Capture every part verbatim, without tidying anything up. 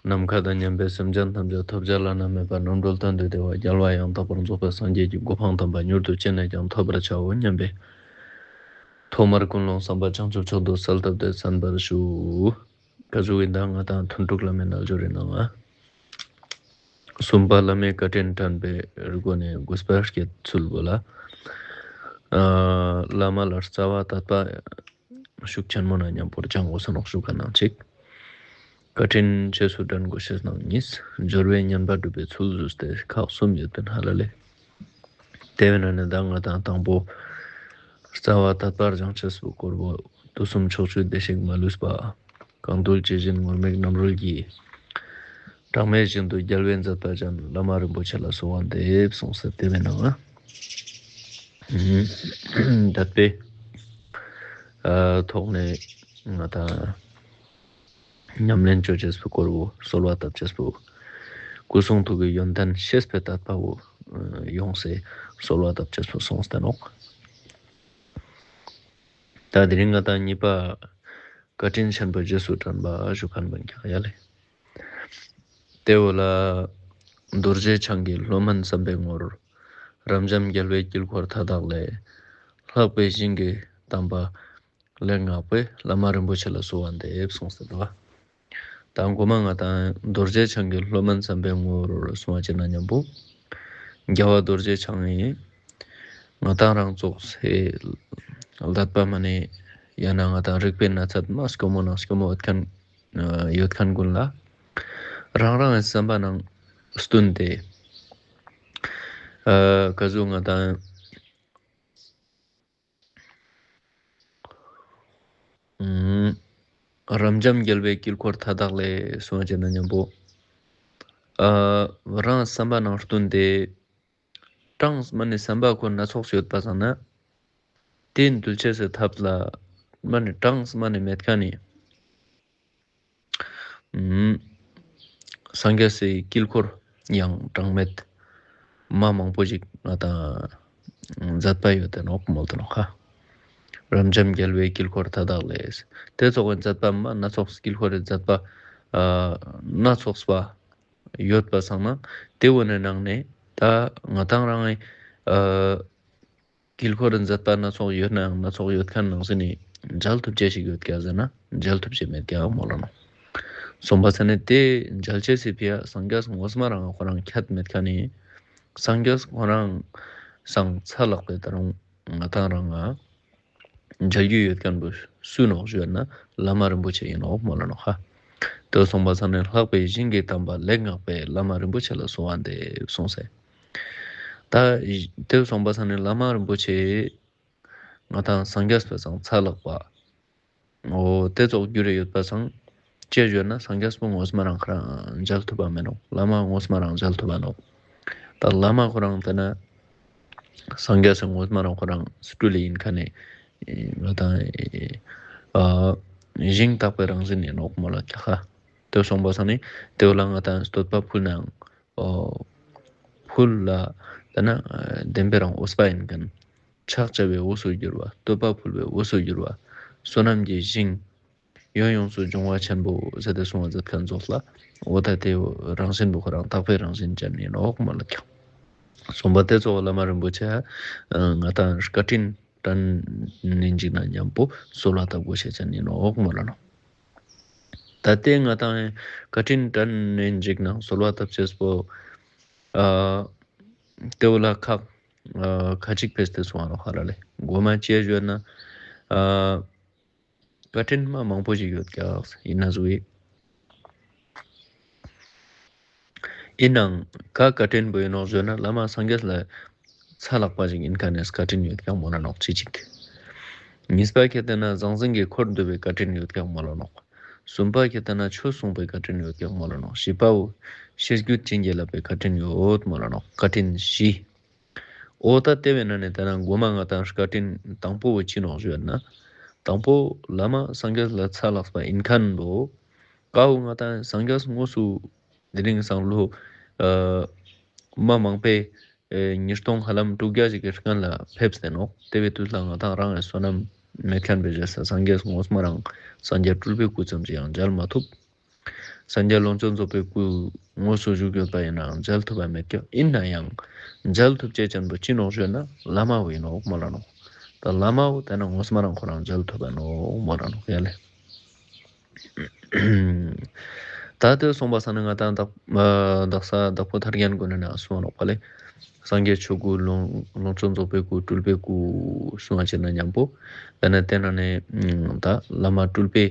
ནམ་མཁའ་དང་མཉམ་པའི་སེམས་ཅན་ཐམས་ཅད་ཐོབ་བྱ་བླ་ན་མེད་པ་རྣམ་གྲོལ་མཐར་ཐུག་བདེ་བ་རྒྱལ་བ་ཡང་དག་པར་རྫོགས་པའི་སངས་རྒྱས་ཀྱི་གོ་འཕང་དམ་པ་མྱུར་དུ་ཅི་ནས་ཀྱང་ཐོབ་པར་བྱའོ་སྙམ་པའི་ཐོག་མར་ཀུན་སློང་བསམ་པ་བྱང་ཆུབ་མཆོག་ཏུ་གསལ་བཏབ་སྟེ་གསན་པར་ཞུ། ཀ་ཟུག་གི་མདང་ང་དང་ཐུན་དྲུག་བླ་མའི་རྣལ་འབྱོར་རི་ནང་ང་གསུམ་པ་བླ་མའི་བཀའ་དྲིན་དྲན་པའི་སྒོ་ནས་དགོས་པ་བསྐྱེད་ཚུལ་བོ་ལ། ཨ་བླ་མ་ལ་རྩ་བ་དད་པ་ཤུགས་ཆེན་མོ་ན་མཉམ་པོར་སྦྱང་དགོས་ས་ནོག་ཞུ་ཁན་ནང་ཅིག་བཀའ་དྲིན་རྗེས་སུ་དྲན་དགོས་ཤེས་ནང་གཉིས། སྦྱོར་བའི་བསྙེན་པ་སྒྲུབ་པའི་ཚུལ་བཟོས་ཏེ་ཁག་གསུམ་ཡོད་པའི་ཧ་ལ་ལེ། དེ་བས་ན་ནི་མདང་ང་དང་དང་པོ་རྩ་བ་དད་པ་སྦྱང་ཅེས་པོ་སྐོར་བོ། དུས་གསུམ་ཕྱོགས་བཅུའི་བདེ་གཤེགས་མ་ལུས་པ། གང་འདུལ་ཇི་བཞིན་ངུར་སྨྲིག་རྣམ་རོལ་གྱིས། གྲངས་མེད་བཞིན་དུ་རྒྱལ་བའི་མཛད་པ་ཅན། བླ་མ་རིན་པོ་ཆེ་ལ་གསོལ་བ་འདེབས་གསུངས་ཟེར་དེ་བས་ན་ང་དད་པའི་ཨ་ཐོག་ནས་ང་དང་ཉམས་ལེན་ཅོ་ཅེས་པོ་སྐོར་བོ་གསོལ་བ་བཏབ་ཅེས་པོ། སྐུ་གསུང་ཐུགས་ཀྱི་ཡོན་ཏན་ཤེས་པའི་དད་པ་བོ་ཡོངས་སེ་གསོལ་བ་བཏབ་ཅེས་པོ་གསུངས་ཏེ་ནོག་ད་དེ་རིང་ང་དང་གཉིས་པ་བཀའ་དྲིན་ཆེན་པོ་རྗེས་སུ་དྲན་པ་ཞུ་ཁན་བོ་ཀྱག་ཡ་ལེ། དེ་བོ་ལ། རྡོ་རྗེ་འཆང་གི་སློབ་དཔོན་བསམ་པའི་ངོར། རབ་འབྱམས་རྒྱལ་བའི་དཀྱིལ་འཁོར་མཐའ་དག་ལས། ལྷག་པའི་ཞིང་གི་དམ་པ་ལེགས་བསྔགས་པའི། བླ་མ་རིན་པོ་ཆེ་ལ་གསོལ་བ་འདེབས་གསུངས་ཏེ་འདུག་ད་གོ་མ་ང་དང་རྡོ་རྗེ་འཆང་གི་སློབ་དཔོན་བསམ་པའི་ངོར་གསུང་བ་ཅིག་ན་མཉམ་པོ། རྒྱལ་བ་རྡོ་རྗེ་འཆང་ངི་ང་དང་རང་ཙོགས་སེ་ལ་དད་པ་མ་ནེ་ཡང་ན་ང་དང་རིག་པའི་ན་ཚད་མ་སྐྱོ་མོ་ནང་སྐྱོ་མོ་ཡོད་ཁན་ཡོད་ཁན་ཀུན་ལ་རང་རང་གི་བསམ་པ་ནང་བསྟུན་ཏེ་ཨ་ཀ་ཟུག་ང་དང་ཨུམ། རབ་འབྱམས་རྒྱལ་བའི་དཀྱིལ་འཁོར་མཐའ་དག་ལས་གསུང་བ་ཅིག་ན་མཉམ་པོ། ཨ་རང་བསམ་པ་ནང་བསྟུན་ཏེ་གྲངས་མ་ནེ་བསམ་པ་ཁོ་སྣ་ཚོགས་སུ་ཡོད་པ་སང་ན། དེ་འདུལ་ཅེས་སི་ཐབས་ལ་མ་ནེ་གྲངས་མ་ནེ་མེད་ཁན་ནི། ཨུམ། སངས་རྒྱས་སི་དཀྱིལ་འཁོར་ཡང་གྲངས་མེད་མ་མང་པོ་ཞིག་ང་དང་མཛད་པ་ཡོད་དེ་ནོག་མོལ་ཏེ་ནོག་ཧ། རབ་འབྱམས་རྒྱལ་བའི་དཀྱིལ་འཁོར་མཐའ་དག་ལས། དེ་ཙོགས་སི་མཛད་པ་མ་སྣ་ཚོགས་དཀྱིལ་འཁོར་རི་མཛད་པ་ཨ་སྣ་ཚོགས་པ་ཡོད་པ་སང་ན་དེ་བོ་ནི་ནང་ནས་ད་ང་དང་རང་ཨ་དཀྱིལ་འཁོར་རི་མཛད་པ་སྣ་ཚོགས་ཡོད་ནའང་སྣ་ཚོགས་ཡོད་ཁན་ནང་ཟིན་ནི་མཇལ་ཐུབ་ཅེས་ཤིག་ཡོད་ཀྱག་ཟེར་ན་མཇལ་ཐུབ་ཅེས་མེད་ཀྱག་མོལ་ལ་ནོག་གསུངས་པ་ས་ནི་དེ་མཇལ་ཅེས་སི་ཕི་ཡ་སངས་རྒྱས་ངོ་མ་རང་ཁོ་རང་ཁྱད་མེད་ཁན་ནི་སངས་རྒྱས་ཁོ་རང་སང་ཚ་ལག་པའི་ད་རུང་ང་དང་རང་ང་མཇལ་རྒྱུ་ཡོད་ཁན་བོ་སུ་ནོག་ཞུ་ན་བླ་མ་རིན་པོ་ཆེ་ཨིན་ནོག་མོལ་ལ་ནོག་ཧ། དེ་གསུངས་པ་ས་ནི་ལྷག་པའི་ཞིང་གི་དམ་པ་ལེགས་བསྔགས་པའི། བླ་མ་རིན་པོ་ཆེ་ལ་གསོལ་བ་འདེབས་གསུངས་སེ། ད་དེ་གསུངས་པ་ས་ནི་བླ་མ་རིན་པོ་ཆེ་ང་དང་སངས་རྒྱས་པའི་སང་ཚ་ལག་པ། འོ་དེ་ཙོགས་གྱུར་ཡོད་པ་སང་ཅི་ཞུ་ན་སངས་རྒྱས་པོ་ངོ་མ་རང་ཁོ་རང་མཇལ་ཐུབ་པ་མེད་ནོག་བླ་མ་ངོ་མ་རང་མཇལ་ཐུབ་པ་ནོག་ད་བླ་མ་ཁོ་རང་དེ་ན་སངས་རྒྱས་སི་ངོ་མ་རང་ཁོ་རང་སྤྲུལ་ལེ་ཨིན་ཁན་ནི་ང་དང་ཨ་ཞིང་དག་པའི་རང་བཞིན་ཨིན་ནོག་མོལ་ལ་ཀྱག་ཧ། དེ་གསུངས་པ་ས་ནི་དེ་བོ་ལ་ང་དང་བསྟོད་པ་ཕུལ་ནའང་ཨོ་ཕུལ་ལ་དེ་ན་བདེན་པའི་རང་འོས་པ་ཨིན་ཁན། ཕྱག་བྱ་བའི་འོས་སུ་གྱུར་བ། བསྟོད་པ་ཕུལ་བའི་འོས་སུ་གྱུར་བ། བསོད་ནམས་ཀྱི་ཞིང་ཡོད་ཡོངས་སུ་འབྱུང་བ་ཆེན་པོ་ཟེར་ཏེ་གསུང་བ་མཛད་ཁན་ཙོགས་ལ་འོ་ད་དེ་རང་བཞིན་པོ་ཁོ་རང་དག་པའི་རང་བཞིན་ཅན་ཨིན་ནོག་མོལ་ལ་ཀྱག་གསུངས་པ་དེ་ཙོགས་བླ་མ་རིན་པོ་ཆེ་ང་དང་བཀའ་དྲིན་དྲན་ནེ་འཇིགས་ན་མཉམ་པོ་གསོལ་བ་བཏབ་དགོས་ཤེས་ཅན་ཨིན་ནོག་མོལ་ལ་ནོག་ད་དེ་ང་དང་བཀའ་དྲིན་དྲན་ནེ་འཇིགས་ན་གསོལ་བ་བཏབ་ཅེས་པོ་ཨ་དེ་བོ་ལ་ཁག་ཨ་ཁ་ཅིག་ཕེས་ཏེ་གསུང་བ་ནོག་ཧ་ལ་ལེ། གོ་མ་ཅི་ཞུ་ན་ཨ་བཀའ་དྲིན་མ་མང་པོ་ཞིག་ཡོད་ཀྱག་ཨིན་ན་ཟུག་ཨིན། ཨིན་ནའང་ག་བཀའ་དྲིན་པོ་ཨིན་ནོག་ཞུ་ན་བླ་མ་སངས་རྒྱས་ལ་ཚ་ལག་པ་ཞིག་ཨིན་ཁན་ནི་བཀའ་དྲིན་ཡོད་ཀྱག་མོལ་ལ་ནོག་ཅི་ཅིག་གཉིས་པ་ཁྱེར་ཏེ་ན་ཟང་ཟིང་གི་འཁོར་འདུལ་བའི་བཀའ་དྲིན་ཡོད་ཀྱག་མོལ་ལ་ནོག་གསུམ་པ་ཁྱེར་ཏེ་ན་ཆོས་གསུང་བའི་བཀའ་དྲིན་ཡོད་ཀྱག་མོལ་ལ་ནོག་བཞི་པ་བོ་ཤེས་རྒྱུད་བྱིན་གྱིས་བརླབས་པའི་བཀའ་དྲིན་ཡོད་མོལ་ལ་ནོག་བཀའ་དྲིན་བཞི། འོ་ད་དེ་བས་ན་ནི་དེ་ན་གོ་མ་ང་དང་བཀའ་དྲིན་དང་པོ་བོ་ཅི་ནོག་ཞུ་ན། དང་པོ་བླ་མ་སངས་རྒྱས་ལ་ཚ་ལག་པ་ཨིན་ཁན་བོ་ཀ་བོ་ང་དང་སངས་རྒྱས་དངོས་སུ་དེ་རིང་སང་ལོ་ཨ་མ་མང་པོའི་ཨེ་ཉིས་སྟོང་ཧ་ལམ་དྲུག་བརྒྱ་ཞིག་གི་སྔན་ལ་ཕེབས་ཏེ་ནོག་དེ་བོའི་དུས་ལ་ང་དང་རང་ངི་བསོད་ནམས་མེད་ཁན་བོའི་རྗེས་སུ་སངས་རྒྱས་དངོས་མ་རང་སངས་རྒྱས་སྤྲུལ་པའི་སྐུ་ཙམ་ཞིག་ཡང་མཇལ་མ་ཐུབ། སངས་རྒྱས་ལོངས་སྤྱོད་རྫོགས་པའི་སྐུ་དངོས་སུ་བཞུགས་ཡོད་པ་ཡིན་ནའང་མཇལ་ཐུབ་པ་མེད་ཀྱག། ཡིན་ན་ཡང་མཇལ་ཐུབ་ཅེས་ཅན་པོ་ཅི་ནོག་ཞུ་ན་བླ་མ་བོ་ཡིན་ནོག་མོལ་ལ་ནོག། ད་བླ་མ་བོ་དེ་ན་ངོ་མ་རང་ཁོ་རང་མཇལ་ཐུབ་པ་ནོག་མོལ་ལ་ནོག་ཡ་ལེ། ད་དེ་སོང་པ་ས་ན་ང་ཏང་དག་ཨ་དག་ས་དྭགས་པོ་ཐར་རྒྱན་གུན་ནི་ནང་གསུངས་ནོག་པ་ལེ། སངས་རྒྱས་ཆོས་སྐུ་ལོངས་ལོངས་སྤྱོད་རྫོགས་པའི་སྐུ་སྤྲུལ་པའི་སྐུ་གསུང་བ་ཅན་ན་མཉམ་པོ། དེ་ན་དེ་ན་ནི་ད་བླ་མ་སྤྲུལ་པའི་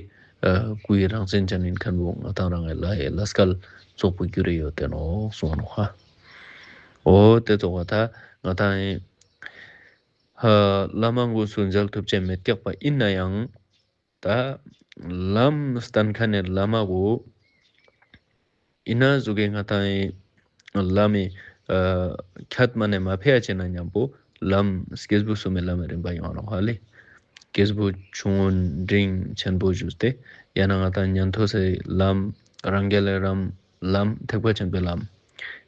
ཨ་སྐུ་ཡི་རང་བཞིན་ཅན་ཡིན་མཁན་བོ་ང་ཏང་རང་ལ་ཡི་ལ་སྐལ་ཙོགས་པོ་གྱུར་ཡོད་དེ་ནོག་གསུངས་ནོག་ཧ། འོ་དེ་ཙོགས་པ་ད་ང་ཏང་ཡི་ཧ་བླ་མ་དངོས་སུ་མཇལ་ཐུབ་ཅེས་མེད་ཀྱག་པ་ཡིན་ན་ཡང་། ད་ལམ་སྟན་མཁན་ནི་བླ་མ་བོ། ཡིན་ན་ཟུག་གི་ང་ཏང་ཡི་ལམ་མི་ཨ་ཁྱད་མ་ནས་མ་ཕེ་ཡ་ཅེ་ན་མཉམ་པོ་ལམ་སྐྱེས་བུ་གསུམ་མི་ལམ་མི་རིམ་པ་ཡོང་ནོག་ཧ་ལེ། སྐྱེས་བུ་ཆུང་ངུན་འབྲིང་ཆེན་པོ་ཞུས་ཏེ་ཡང་ན་ང་ཏང་ཉན་ཐོས་སི་ལམ་རང་རྒྱལ་ལས་རམ་ལམ་ཐེག་པ་ཆེན་པོའི་ལམ།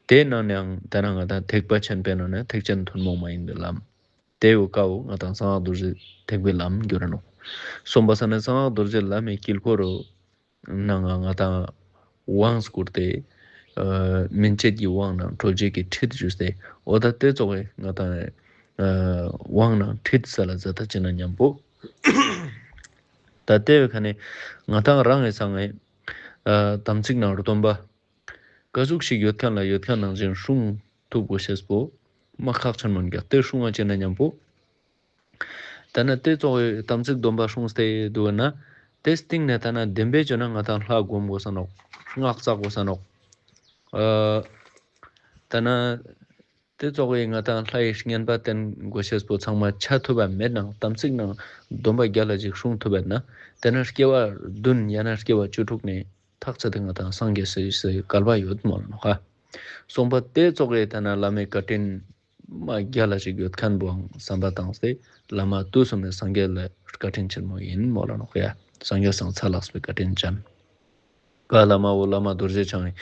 དེ་ནང་ནའང་ད་ན་ང་ཏང་ཐེག་པ་ཆེན་པོའི་ནང་ནས་ཐེག་ཆེན་ཐུན་མོང་མ་ཡིན་པའི་ལམ། དེ་བོ་ཀ་བོ་ང་ཏང་གསང་སྔགས་རྡོ་རྗེ་ཐེག་པའི་ལམ་གྱུར་ར་ནོག། སོང་པ་ས་ན་གསང་སྔགས་རྡོ་རྗེ་ལམ་མི་དཀྱིལ་འཁོར་རུ་ནང་ང་ང་ཏང་དབང་བསྐུར་ཏེ་ཨ་སྨིན་བྱེད་ཀྱི་དབང་ནང་གྲོལ་བྱེད་ཀྱི་ཁྲིད་ཞུས་ཏེ་འོ་ད་དེ་ཙོགས་སི་ང་ཏང་ཨ་དབང་ནང་ཁྲིད་ས་ལ་ཛད་ད་ཅེ་ན་མཉམ་པོ། ད་དེ་བོའི་ཁ་ནས་ང་ཏང་རང་ངི་སང་ངི་ཨ་དམ་ཚིག་ནང་སྡོམ་པ་ཀ་ཟུག་ཞིག་ཡོད་མཁན་ལ་ཡོད་མཁན་ནང་བཞིན་སྲུང་ཐུབ་དགོས་ཤེས་པོ་མ་ཁག་ཆེན་མོ་ཡིན་ཀྱག། དེ་སྲུང་བ་ཅེ་ན་མཉམ་པོ། ད་ན་དེ་ཙོགས་སི་དམ་ཚིག་སྡོམ་པ་སྲུང་སྟེ་འདུག་ན་དེ་སྟིང་ནས་ད་ན་བདེན་པའི་བརྗོད་ན་ང་ཏང་ལྷ་སྒོམ་དགོས་ས་ནོག། སྔགས་བཙག་དགོས་ས་ནོག། ཨ་ད་ན་དེ་ཙོགས་སི་ང་ཏང་ལྷ་ཡི་བསྙེན་པ་བསྟེན་དགོས་ཤེས་པོ་ཚང་མ་ཆ་ཐུབ་པ་མེད་ནའང་དམ་ཚིག་ནང་སྡོམ་པ་རྒྱལ་ལ་ཅིག་སྲུང་ཐུབ་པ་ན་དེ་ན་སྐྱེ་བ་བདུན་ཡང་ན་སྐྱེ་བ་བཅུ་དྲུག་ནས་ཐག་ཆད་དེ་ང་ཏང་སངས་རྒྱས་སི་སི་བསྐལ་པ་ཡོད་མོལ་ལ་ནོག་ཧ། སོང་པ་དེ་ཙོགས་སི་ད་ན་བླ་མའི་བཀའ་དྲིན་མ་རྒྱལ་ལ་ཞིག་ཡོད་མཁན་བོའང་བསམ་པ་བཏང་སྟེ་བླ་མ་དུས་གསུམ་ནས་སངས་རྒྱས་ལ་བཀའ་དྲིན་ཆེན་མོ་ཡིན་མོལ་ལ་ནོག་ཡ། སངས་རྒྱས་སང་ཚ་ལགས་པའི་བཀའ་དྲིན་ཅན། ག་བླ་མ་བོ་བླ་མ་རྡོ་རྗེ་འཆང་ཨ་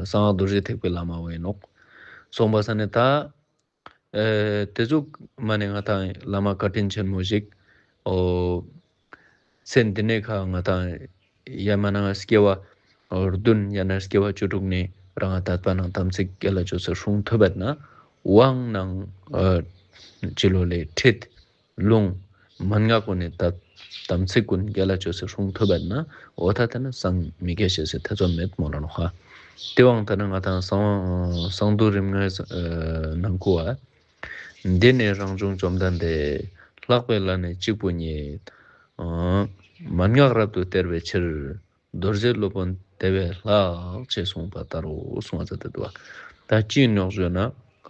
གསང་སྔགས་རྡོ་རྗེ་ཐེག་པའི་བླ་མ་བོ་ཡིན་ནོག། སོང་པ་ས་ནས་ད་ཨེ་དེ་ཟུག་མ་ནས་ང་ཏང་བླ་མ་བཀའ་དྲིན་ཆེན་མོ་ཞིག་འོ། ཚེ་འདི་ནས་ཁ་ང་ཏང་ཡ་མ་ན་སྐྱེ་བ་བདུན་ཡང་ན་སྐྱེ་བ་བཅུ་དྲུག་ནས་རང་ང་དད་པ་ནང་དམ་ཚིག་རྒྱལ་ལ་ཅོས་སེ་སྲུང་ཐུབ་པ་ན་དབང་ནང་ཨ་ཅི་ལོ་ལས་ཁྲིད་ལུང་མན་ངག་གུན་ནི་ད་དམ་ཚིག་གུན་རྒྱལ་ལ་ཅོས་སེ་སྲུང་ཐུབ་པ་ན་འོ་ད་ད་ན་སངས་མི་རྒྱས་ཤེས་སི་ཐེ་ཚོམ་མེད་མོལ་ལ་ནོག་ཧ། དེ་བོའང་ད་ན་ང་ཏང་གསང་གསང་འདུས་རིམ་ལྔའི་ནང་ཁུ་བ། འདི་ནི་རང་བྱུང་བཅོམ་ལྡན་འདས། ལྷག་པའི་ལྷ་ནི་གཅིག་པུ་ཉིད། ཨ་མན་ངག་རབ་ཏུ་སྟེར་བའི་ཕྱིར། རྡོ་རྗེ་སློབ་དཔོན་དེ་བས་ལྷག་ཅེས་གསུངས་པ་ལྟར་རོ་གསུངས་པ་ཟེར་ཏེ་འདུག་པ། ད་ཅི་ནོག་ཞུ་ན་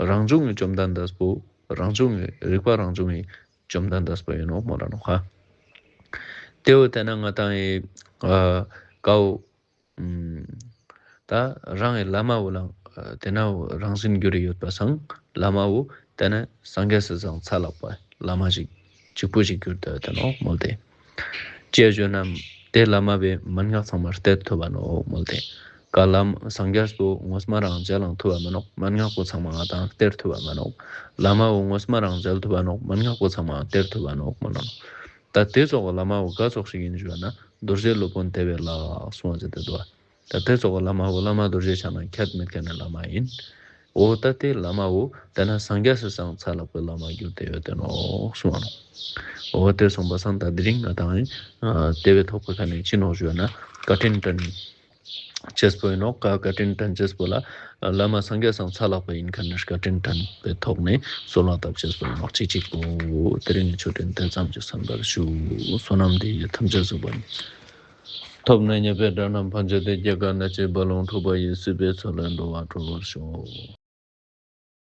རང་བྱུང་གི་བཅོམ་ལྡན་འདས་པོ་རང་བྱུང་གི་རིག་པ་རང་བྱུང་གི་བཅོམ་ལྡན་འདས་པོ་ཡིན་ནོག་མོལ་ལ་ནོག་ཧ། དེ་བོ་དེ་ན་ང་ཏང་ཨི་ཨ་ཀའོ། ཨུམ། ད་རང་གི་བླ་མ་བོ་ལ་དེ་ན་རང་བཞིན་གྱུར་ཡོད་པ་སང་བླ་མ་བོ་དེ་ན་སངས་རྒྱས་སི་སང་ཚ་ལགས་པ་བླ་མ་ཞིག་གཅིག་པུ་ཞིག་གྱུར་ཏེ་ཡོད་དེ་ནོག་མོལ་ཏེ། ཅི་ཞུ་ན་དེ་བླ་མ་བོའི་མན་ངག་ཚང་མ་སྟེར་ཐུབ་པ་ནོག་མོལ་ཏེ། ག་བླ་མ་སངས་རྒྱས་པོ་ངོ་མ་རང་མཇལ་ལང་ཐུབ་པ་མ་ནོག། མན་ངག་པོ་ཚང་མ་ང་ཏང་སྟེར་ཐུབ་པ་མ་ནོག། བླ་མ་བོ་ངོ་མ་རང་མཇལ་ཐུབ་པ་ནོག། མན་ངག་པོ་ཚང་མ་སྟེར་ཐུབ་པ་ནོག་མོལ་ལ་ནོག། ད་དེ་ཙོགས་བླ་མ་བོ་ག་ཙོགས་ཤིག་ཡིན་ཞུ་ན་རྡོ་རྗེ་སློབ་དཔོན་དེ་བས་ལྷག་གསུངས་པ་ཟེར་ཏེ་འདུག་པ། ད་དེ་ཙོགས་བླ་མ་བོ་བླ་མ་རྡོ་རྗེ་འཆང་ན་ཁྱད་མེད་མཁན་ནི་བླ་མ་ཡིན། འོ་ད་དེ་བླ་མ་བོ་དེ་ན་སངས་རྒྱས་སི་སང་ཚ་ལགས་པའི་བླ་མ་གྱུར་ཏེ་ཡོད་དེ་ནོག་གསུངས་པ་ནོག། འོ་དེ་སོང་པ་སང་ད་དེ་རིང་ང་ཏང་ཨ་དེ་བོའི་ཐོག་པའི་ཁ་ནས་ཅི་ནོག་ཞུ་ན་བཀའ་དྲིན་དྲན་ཅེས་པོ་ཡིན་ནོག། ག་བཀའ་དྲིན་དྲན་ཅེས་པོ་ལ་བླ་མ་སངས་རྒྱས་སང་ཚ་ལགས་པ་ཡིན་མཁན་ནི་བཀའ་དྲིན་དྲན་པའི་ཐོག་ནས་གསོལ་བ་བཏབ་ཅེས་པོ་ཡིན་ནོག། ཅིག་ཅིག་པོ། དེ་རིང་ནི་ཆོས་འབྲེལ་དེ་ཙམ་གྱིས་གསན་པར་ཞུ། བསོད་ནམས་འདི་ཡིས་ཐམས་ཅད་གཟིགས་པ་ཉིད། ཐོབ་ནས་ཉེས་པའི་དགྲ་རྣམས་ཕམ་བྱས་ཏེ། སྐྱེ་རྒ་ན་འཆིའི་རྦ་ཀློང་འཁྲུགས་པ་ཡི། སྲིད་པའི་མཚོ་ལས་འགྲོ་བ་སྒྲོལ་བར་ཤོག།